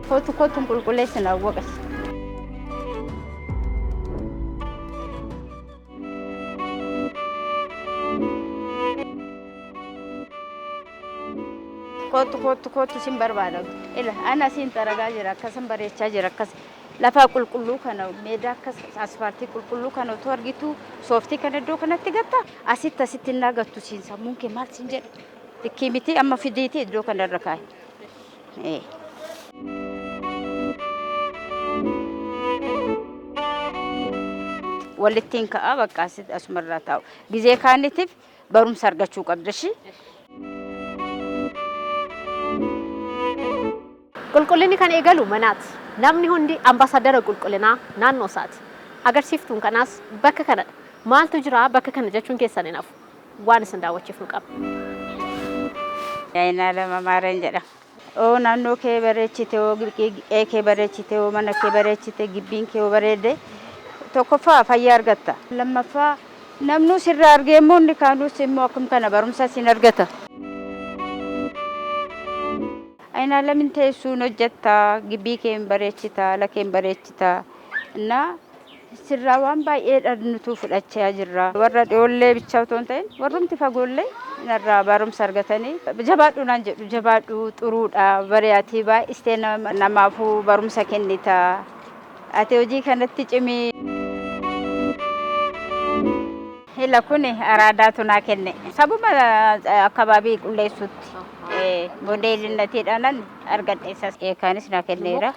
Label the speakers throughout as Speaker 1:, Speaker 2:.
Speaker 1: Kootu kootu qulqulleessina waqas. Kootu kootu kootu sin barbaada. Ila ana siin xaragaa jira, akkasan bareechaa jira, akkas lafaa qulqulluu kana, meedaa akkas asfaaltii qulqulluu kana otoo argitu sooftii kana iddoo kanatti gatta, asitti asitti innaa gattu siin sammuun kee maal siin jedha? Likkii miti, amma fidiiti iddoo kanarra kaa'i. Walittiin ka'a, bakka asitti asumarraa taa'u. Gizee kaanitiif barumsa argachuu qabda ishii.
Speaker 2: Qulqullinni kan eegalu manaati. Namni hundi ambaasaadara qulqullinaa naannoo isaati. Agarsiiftuun kanaas bakka kanadha. Maaltu jira bakka kana jechuun keessan hin hafu. Waan isin daawwachiifnu qaba.
Speaker 1: Ayinaalem Amaareen jedhama. Oo naannoo kee bareechite, oo qe'ee kee bareechite, oo mana kee bareechite, gibbiin kee oo bareede, tokkoffaa fayyaa argatta. Lammaffaa namnuu sirraa argee immoo inni kaanuus immoo akkum kana barumsa siin argata. Ayinaalem hin teessuun hojjetta, gibbii kee hin bareechita, ala kee hin bareechita. Innaa sirraa waan baay'ee nutu fudhachaa jirra. Warra dhiyoollee bichaa otoo hin ta'in warrumti fagoollee narraa barumsa argatanii jabaadhu naan jedhu, jabaadhu, xuruudha bari'aatii baay'istee namaafuu barumsa kennita. Ati hojii kanatti cimii. Hila kun araadaatu naa kenne. Sabuma akabaabii qulleessuutti. Modeelinnatiidhaanan argadhe isas. Eekaanis naa kenneera.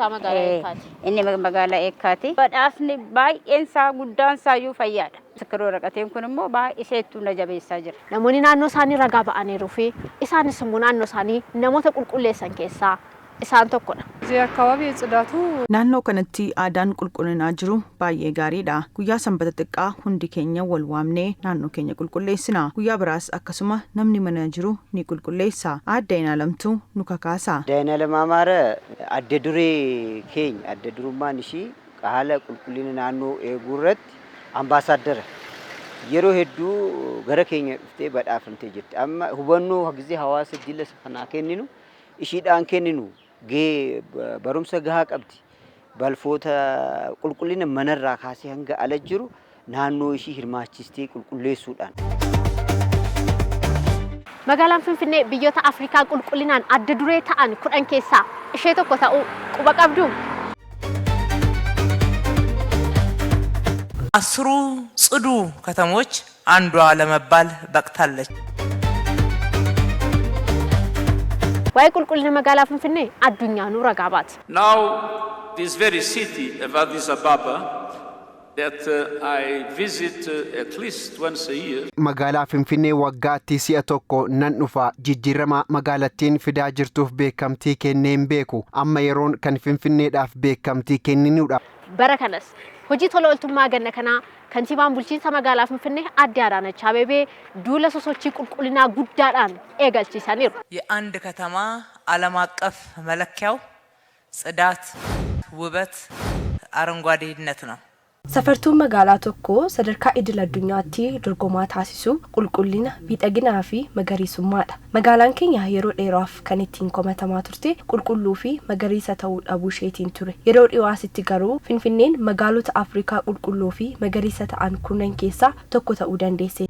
Speaker 1: Inni magaalaa Eekkaati. Badhaasni baay'een isaa guddaan isaa iyyuu fayyaadha. Misirroo waraqateen kun immoo baay'ee na jabeessaa jira.
Speaker 2: Namoonni naannoo isaanii ragaa ba'aniiruu fi isaanis immoo naannoo isaanii namoota qulqulleessan keessaa isaan tokkodha.
Speaker 3: እዚህ አካባቢ ጽዳቱ
Speaker 4: Naannoo kanatti aadaan qulqullinaa jiru baay'ee gaariidha. Guyyaa Sanbata xiqqaa hundi keenya wal waamnee naannoo keenya qulqulleessina. Guyyaa biraas akkasuma namni mana jiru ni qulqulleessa. Aadde Ayinaalamtuu nu kakaasa.
Speaker 5: Ayinaalem Amaara adda duree keenya, adda durummaan ishii haala qulqullina naannoo eeguu irratti ambaasaaddara. Yeroo hedduu gara keenya dhuftee badhaafamtee jirti. Amma hubannoo gisee hawaasa jila kanaa kenninu, ishiidhaan kenninu, gahee barumsa gahaa qabdi. Balfoota qulqullina manarraa kaasee hanga ala jiru naannoo ishii hirmaachistee qulqulleessuudhaan.
Speaker 2: Magaalaan Finfinnee biyyoota Afrikaa qulqullinaan adda duree ta'an 10 keessaa ishee tokko ta'uu quba qabdu.
Speaker 6: 10ሩ ጽዱ ከተሞች አንዷ ለመባል በቅታለች።
Speaker 2: Waa'ee qulqullina magaalaa Finfinnee addunyaanuu ragaa baati.
Speaker 7: Now, this very city of Addis Ababa that I visit at least once a year.
Speaker 8: Magaalaa Finfinnee waggaatti si'a tokko nan dhufa. Jijjiirama magaalattiin fidaa jirtuuf beekamtii kennee hin beeku. Amma yeroon kan Finfinneedhaaf beekamtii kenninudha.
Speaker 2: Bara kanas hojii tola ooltummaa ganna kanaa kantiibaan bulchiinsa magaalaa Finfinnee Aadde Adaanach Abeebee duula sosochii qulqullinaa guddaadhaan eegalchiisaniiru.
Speaker 6: የአንድ ከተማ ዓለም አቀፍ መለኪያው ጽዳት፣ ውበት፣ አረንጓዴነት ነው።
Speaker 9: Safartuun magaalaa tokkoo sadarkaa idil addunyaatti dorgomaa taasisu qulqullina, miidhaginaa fi magariisummaadha. Magaalaan keenya yeroo dheeraaf kan ittiin komatamaa turte qulqulluu fi magariisa ta'uu dhabuu isheetiin ture. Yeroo dhiyoo asitti garuu Finfinneen magaalota Afrikaa qulqulluu fi magariisa ta'an 10 keessaa tokko ta'uu dandeesse.